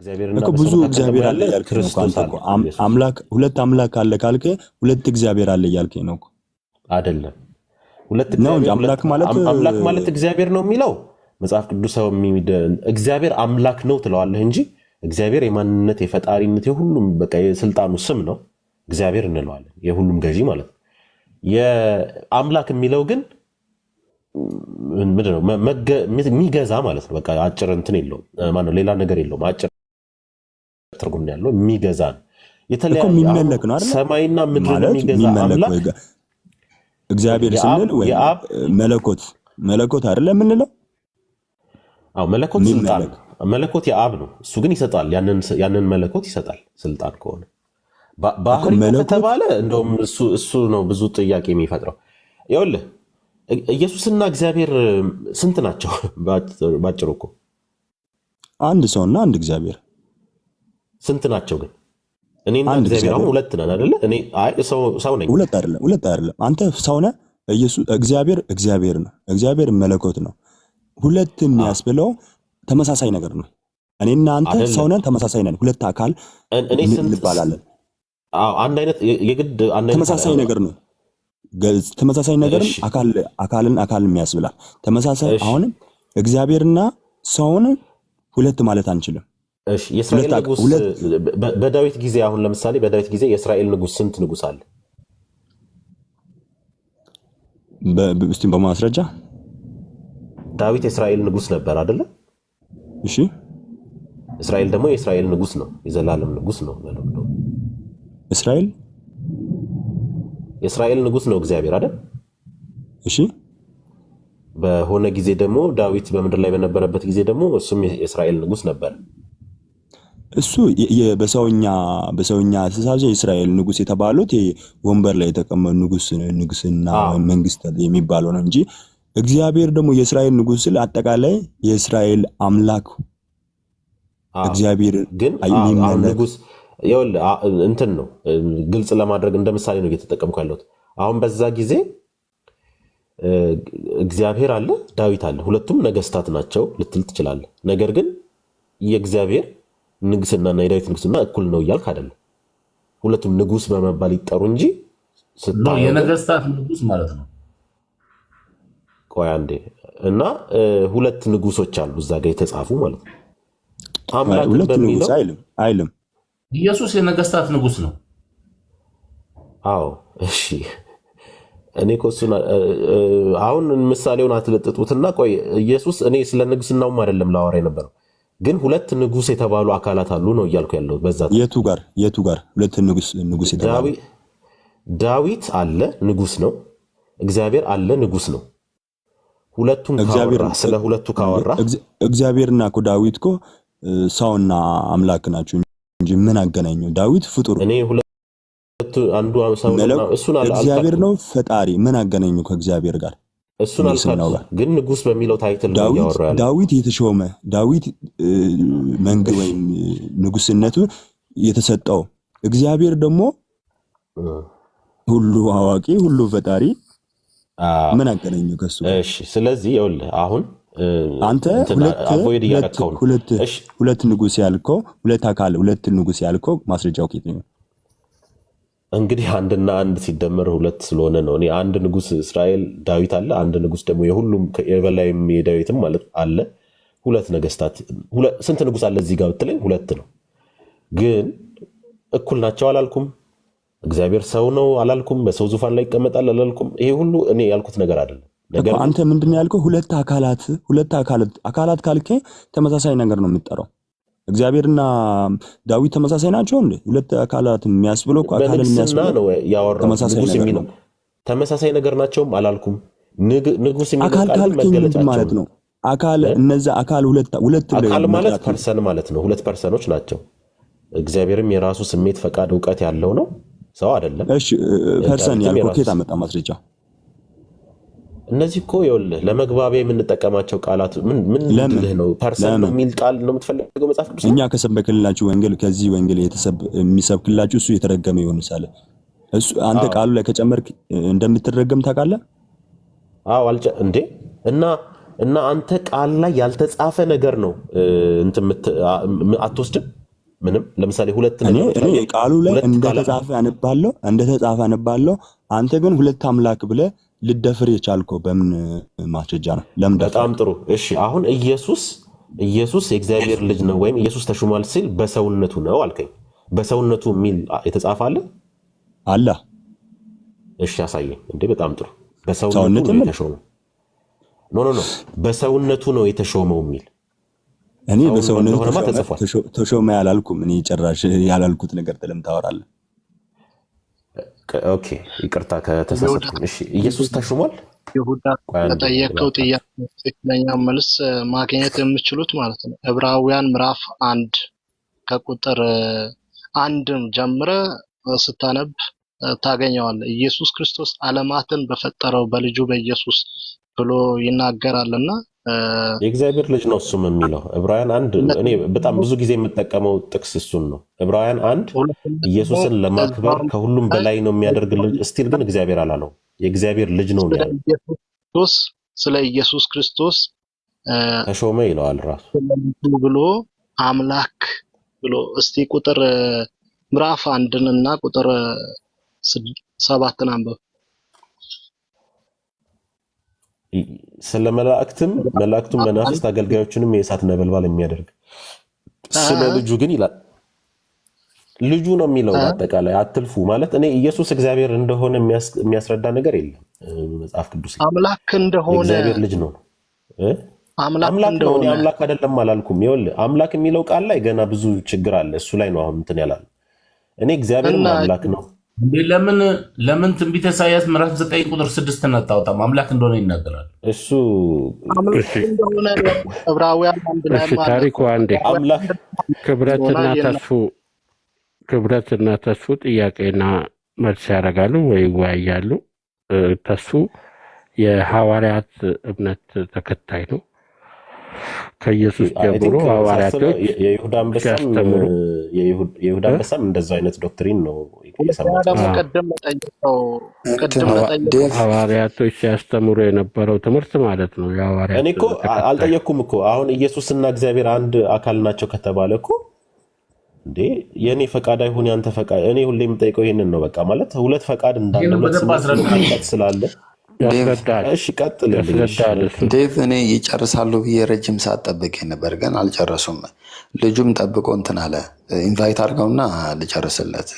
እግዚአብሔርና እኮ በሰው ብዙ መካከል ደግሞ እግዚአብሔር አለ ያለ እያልክ ነው እኮ ክርስቶስ አንተ አለ እኮ ኢየሱስ አምላክ ሁለት አምላክ አለ ካልክ ሁለት እግዚአብሔር አለ እያልክ ነው እኮ አይደለም። ሁለት ነው እንጂ እግዚአብሔር ሁለት አምላክ ማለት አምላክ ማለት እግዚአብሔር ነው የሚለው መጽሐፍ ቅዱስ እግዚአብሔር አምላክ ነው ትለዋለህ እንጂ እግዚአብሔር የማንነት የፈጣሪነት የሁሉም በቃ የስልጣኑ ስም ነው። እግዚአብሔር እንለዋለን፣ የሁሉም ገዢ ማለት ነው። የአምላክ የሚለው ግን ምንድን ነው? የሚገዛ ማለት ነው። በቃ አጭር እንትን የለውም፣ ማነው ሌላ ነገር የለውም። አጭር ትርጉም ነው ያለው፣ የሚገዛ ነው። እኮ የተለያየ አሁን የሚመለክ ነው አይደለ? ሰማይና ምድርን ማለት የሚገዛ የሚመለክ አምላክ ወይ እግዚአብሔር የአብ ስንል ወይም የአብ መለኮት መለኮት አይደለ የምንለው? አዎ መለኮት ስልጣን የሚመለክ ነው። መለኮት የአብ ነው። እሱ ግን ይሰጣል፣ ያንን መለኮት ይሰጣል። ስልጣን ከሆነ እኮ ባህሪ ነው መለኮት ከተባለ እንደውም እሱ ነው ብዙ ጥያቄ የሚፈጥረው። ይኸውልህ ኢየሱስና እግዚአብሔር ስንት ናቸው? ባጭሩ እኮ አንድ ሰውና አንድ እግዚአብሔር። ስንት ናቸው ግን? እኔና አንድ እግዚአብሔር አሁን እግዚአብሔር። ሁለት ነን አይደለ? እኔ አይ ሰው ነኝ። ሁለት አይደለም፣ ሁለት አይደለም። አንተ ሰው ነህ፣ ኢየሱስ እግዚአብሔር እግዚአብሔር ነው። እግዚአብሔር መለኮት ነው። ሁለት አዎ የሚያስብለው ተመሳሳይ ነገር ነው። እኔና አንተ ሰው አይደለም። ነን፣ ተመሳሳይ ነን። ሁለት አካል እኔ ስንት እንባላለን። አዎ አንድ አይነት የግድ አንድ አይነት ተመሳሳይ ነገር ነው። ተመሳሳይ ነገርም እሺ አካል አካልን አካል የሚያስብላል። ተመሳሳይ እሺ አሁንም እግዚአብሔርና ሰውን ሁለት ማለት አንችልም። እሺ የእስራኤል ንጉስ ሁለት በዳዊት ጊዜ አሁን ለምሳሌ በዳዊት ጊዜ የእስራኤል ንጉስ ስንት ንጉስ አለ? እስቲ በማስረጃ። ዳዊት የእስራኤል ንጉስ ነበር አይደለ? እሺ። እስራኤል ደግሞ የእስራኤል ንጉስ ነው፣ የዘላለም ንጉስ ነው በለው። እስራኤል የእስራኤል ንጉስ ነው እግዚአብሔር አይደል? እሺ። በሆነ ጊዜ ደግሞ ዳዊት በምድር ላይ በነበረበት ጊዜ ደግሞ እሱም የእስራኤል ንጉስ ነበር። እሱ በሰውኛ አስተሳሰብ የእስራኤል ንጉስ የተባሉት ይሄ ወንበር ላይ የተቀመጡ ንጉስ ንግስና አዎ ወይም መንግስት የሚባለው ነው እንጂ እግዚአብሔር ደግሞ የእስራኤል ንጉስ ስል አጠቃላይ የእስራኤል አምላክ አዎ እግዚአብሔር ግን አዎ አሁን የሚመለክ ንጉስ ይኸውልህ እንትን ነው ግልጽ ለማድረግ እንደ ምሳሌ ነው እየተጠቀምኩ ያለሁት። አሁን በዛ ጊዜ እ፣ እግዚአብሔር አለ፣ ዳዊት አለ፣ ሁለቱም ነገስታት ናቸው ልትል ትችላለህ። ነገር ግን የእግዚአብሔር ንግስናና የዳዊት ንግስና እኩል ነው እያልክ አይደለም። ሁለቱም ንጉስ በመባል ይጠሩ እንጂ ነው ስታየው ግን የነገስታት ንጉስ ማለት ነው። ቆይ አንዴ እና ሁለት ንጉሶች አሉ እዛ ጋር የተጻፉ ማለት ነው። አምላክን ሁለት ንጉስ በሚለው አይልም አይልም። ኢየሱስ የነገስታት ንጉስ ነው። አዎ እሺ፣ እኔ እኮ እሱን አሁን ምሳሌውን አትለጥጡትና፣ ቆይ ኢየሱስ እኔ ስለ ንግስናውም አይደለም ላወራ የነበረው፣ ግን ሁለት ንጉስ የተባሉ አካላት አሉ ነው እያልኩ ያለው በዛ ታሪክ። የቱ ጋር ሁለት ንጉስ የተባለው? ዳዊት አለ ንጉስ ነው። እግዚአብሔር አለ ንጉስ ነው። ሁለቱን እግዚአብሔር ካወራ ስለ ሁለቱ ካወራ እግዚአብሔርና እኮ ዳዊት እኮ ሰውና አምላክ ናቸው እንጂ ምን አገናኘው? ዳዊት ፍጡር እኔ ሁለቱ አንዱ ሰው ነው መለክ እሱን እግዚአብሔር አልካድኩም። ነው ፈጣሪ። ምን አገናኘው ከእግዚአብሔር ጋር እሱን ንግስናው አልካድኩም፣ ጋር? ግን ንጉስ በሚለው title ነው ዳዊት እያወራ ያለው። ዳዊት የተሾመ ዳዊት መንግ እሺ ወይም ንጉስነቱ የተሰጠው፣ እግዚአብሔር ደግሞ ሁሉ አዋቂ ሁሉ ፈጣሪ አዎ ምን አገናኘው ከሱ ጋር? እሺ። ስለዚህ ይኸውልህ አሁን አንተ እንትን ሁለት avoid ሁለት እያረከው ነው። ሁለት እሺ ሁለት ንጉስ ያልከው ሁለት አካል ሁለት ንጉስ ያልከው ማስረጃው ከየት ነው? እንግዲህ አንድና አንድ ሲደመር ሁለት ስለሆነ ነው። እኔ አንድ ንጉስ እስራኤል ዳዊት አለ፣ አንድ ንጉስ ደግሞ የሁሉም የበላይም የዳዊትም ማለት አለ። ሁለት ነገስታት ስንት ንጉስ አለ እዚህ ጋር ብትለኝ ሁለት ነው። ግን እኩል ናቸው አላልኩም። እግዚአብሔር ሰው ነው አላልኩም። በሰው ዙፋን ላይ ይቀመጣል አላልኩም። ይሄ ሁሉ እኔ ያልኩት ነገር አይደለም። እኮ ነገር ግን አንተ ምንድን ነው ያልከው? ሁለት አካላት ሁለት አካላት አካላት ካልከኝ ተመሳሳይ ነገር ነው የምጠራው። እግዚአብሔርና ዳዊት ተመሳሳይ ናቸው እንዴ? ሁለት አካላት የሚያስብለው እኮ አካልን በንግስና የሚያስብለው ነው ያወራሁት። ተመሳሳይ ንጉስ ነገር የሚለው ነው። ተመሳሳይ ነገር ናቸውም አላልኩም። ንጉስ የሚለው አካል ቃል ግን ካልከኝ ምንድን መገለጫቸው ማለት ነው። ነው? አካል እ? እነዛ አካል ሁለት ሁለት ብለህ አካል ማለት መጥራት ነው። person ማለት ነው። ሁለት person ኦች ናቸው። እግዚአብሔርም የራሱ ስሜት፣ ፈቃድ፣ እውቀት ያለው ነው፣ ሰው አይደለም። እሺ person ዳዊትም ያልከው የራሱ ከየት አመጣ ማስረጃ? እነዚህ እኮ ይኸውልህ ለመግባቢያ የምንጠቀማቸው ቃላት ምን ምን ለምን ልልህ ነው? person ነው ለምን የሚል ቃል ነው የምትፈልገው መጽሐፍ ቅዱስ ላይ? እኛ ከሰበክንላችሁ ወንጌል ከዚህ ወንጌል የሚሰብክላችሁ እሱ የተረገመ ይሁን ሳለ እሱ አንተ አዎ ቃሉ ላይ ከጨመርክ እንደምትረገም ታውቃለህ። አዎ አልጨ እንዴ እና እና አንተ ቃል ላይ ያልተጻፈ ነገር ነው እንትን አትወስድም ምንም። ለምሳሌ ሁለት እኔ ነገሮች እኔ ላይ ቃሉ ላይ ሁለት ቃላት እንደተጻፈ አነባለሁ፣ እንደተጻፈ አነባለሁ። አንተ ግን ሁለት አምላክ ብለህ ልደፍር የቻልከው በምን ማስረጃ ነው? ለምን በጣም ደፈርክ? ጥሩ። እሺ አሁን ኢየሱስ የእግዚአብሔር ልጅ ነው ወይም ኢየሱስ ተሹሟል ሲል በሰውነቱ ነው አልከኝ። በሰውነቱ የሚል የተጻፈ አለ? አለ። እሺ አሳየኝ። እንዴ በጣም ጥሩ። በሰውነቱ ሰውነት ነው የሚል የተሾመው። No, no, no፣ በሰውነቱ ነው የተሾመው የሚል እኔ ሰው በሰውነቱ እንደሆነማ ተጽፏል። ተሾመ ያላልኩም። እኔ ጭራሽ ያላልኩት ነገር ለምን ታወራለህ? Okay ይቅርታ ይሁዳ ከተሳሳትኩኝ። እሺ ኢየሱስ ተሹሟል። ይሁዳ ቆይ አንዴ ለጠየቀው እባክህ። ጥያቄ ትክክለኛ መልስ ማግኘት የምችሉት ማለት ነው ዕብራውያን ምዕራፍ 1 ከቁጥር 1ም ጀምረ ስታነብ ታገኘዋለህ። ኢየሱስ ክርስቶስ ዓለማትን በፈጠረው በልጁ በኢየሱስ ብሎ ይናገራልና የእግዚአብሔር ልጅ ነው እሱም የሚለው ዕብራውያን 1። እኔ በጣም ብዙ ጊዜ የምጠቀመው ጥቅስ እሱን ነው። ዕብራውያን 1 ሁለተኛ ደግሞ ኢየሱስን ለማክበር እዛው ከሁሉም ላይ በላይ ነው የሚያደርግ ልጅ still ግን እግዚአብሔር አላለው። የእግዚአብሔር ልጅ ነው ስለ ያለው። ኢየሱስ ክርስቶስ ስለ ኢየሱስ ክርስቶስ ተሾመ ይለዋል ራሱ። ስለ ልጁ ብሎ አምላክ ብሎ እስቲ ቁጥር ምዕራፍ 1ን እና ቁጥር 7ን አንብብ። ስለ መላእክትም መላእክቱን መናፍስት አገልጋዮችንም የእሳት ነበልባል የሚያደርግ ስለ ልጁ ግን ይላል ልጁ ነው የሚለው። በአጠቃላይ አትልፉ ማለት እኔ ኢየሱስ እግዚአብሔር እንደሆነ የሚያስረዳ ነገር የለም መጽሐፍ ቅዱስ ላይ። አምላክ እንደሆነ የእግዚአብሔር ልጅ ነው እ? አምላክ አምላክ ነው። እኔ እንደሆነ አምላክ አይደለም አላልኩም። ይኸውልህ አምላክ የሚለው ቃል ላይ ገና ብዙ ችግር አለ። እሱ ላይ ነው አሁን እንትን ያላል። እኔ እግዚአብሔርም እና አምላክ ነው። እንዴ ለምን ትንቢተ ኢሳይያስ ምዕራፍ 9 ቁጥር 6 አታወጣም? አምላክ እንደሆነ ይናገራል። እሱ አምላክ እሺ እንደሆነ ዕብራውያን 1 እሺ፣ ላይም አለ ታሪኩ አንዴ አምላክ ክብረትና እንደሆነ ተስፉ ክብረትና ተስፉ ጥያቄና መልስ ያደርጋሉ ወይ ይወያያሉ። ተስፉ የሐዋርያት እምነት ተከታይ ነው። ከኢየሱስ I ጀምሮ think ሳስበው ሐዋርያቶች የይሁዳ አንበሳም ሲያስተምሩ የይሁዳ እ? አንበሳም እንደዛ አይነት doctrine ነው ሁለተኛ የሰማሁት ደግሞ አዎ፣ ቅድም ለጠየቀው እንትን ቅድም ለጠየቀው ዴቭ ሐዋርያቶች ሲያስተምሩ የነበረው ትምህርት ማለት ነው። እኔ የሐዋርያት እኮ ተከታይ አልጠየቅኩም እኮ። አሁን ኢየሱስና እግዚአብሔር አንድ አካል ናቸው ከተባለ እኮ እንዴ የእኔ ፈቃድ አይሁን ያንተ ፈቃድ። እኔ ሁሌ የምጠይቀው ይሄንን ነው። በቃ ማለት ሁለት ፈቃድ እንዳለ ይህንን ሁለት በደንብ ስሜት አስረዳ። ሁለት ኃጢአት ስላለ ዴቭ ያስረዳል እሺ ቀጥልልኝ። እሺ ያስረዳል እሱ ዴቭ እኔ ይጨርሳሉ ብዬ ረጅም ሰዓት ጠብቄ ነበር፣ ግን አልጨረሱም። ልጁም ጠብቆ እንትን አለ። Invite አድርገውና ልጨርስለት።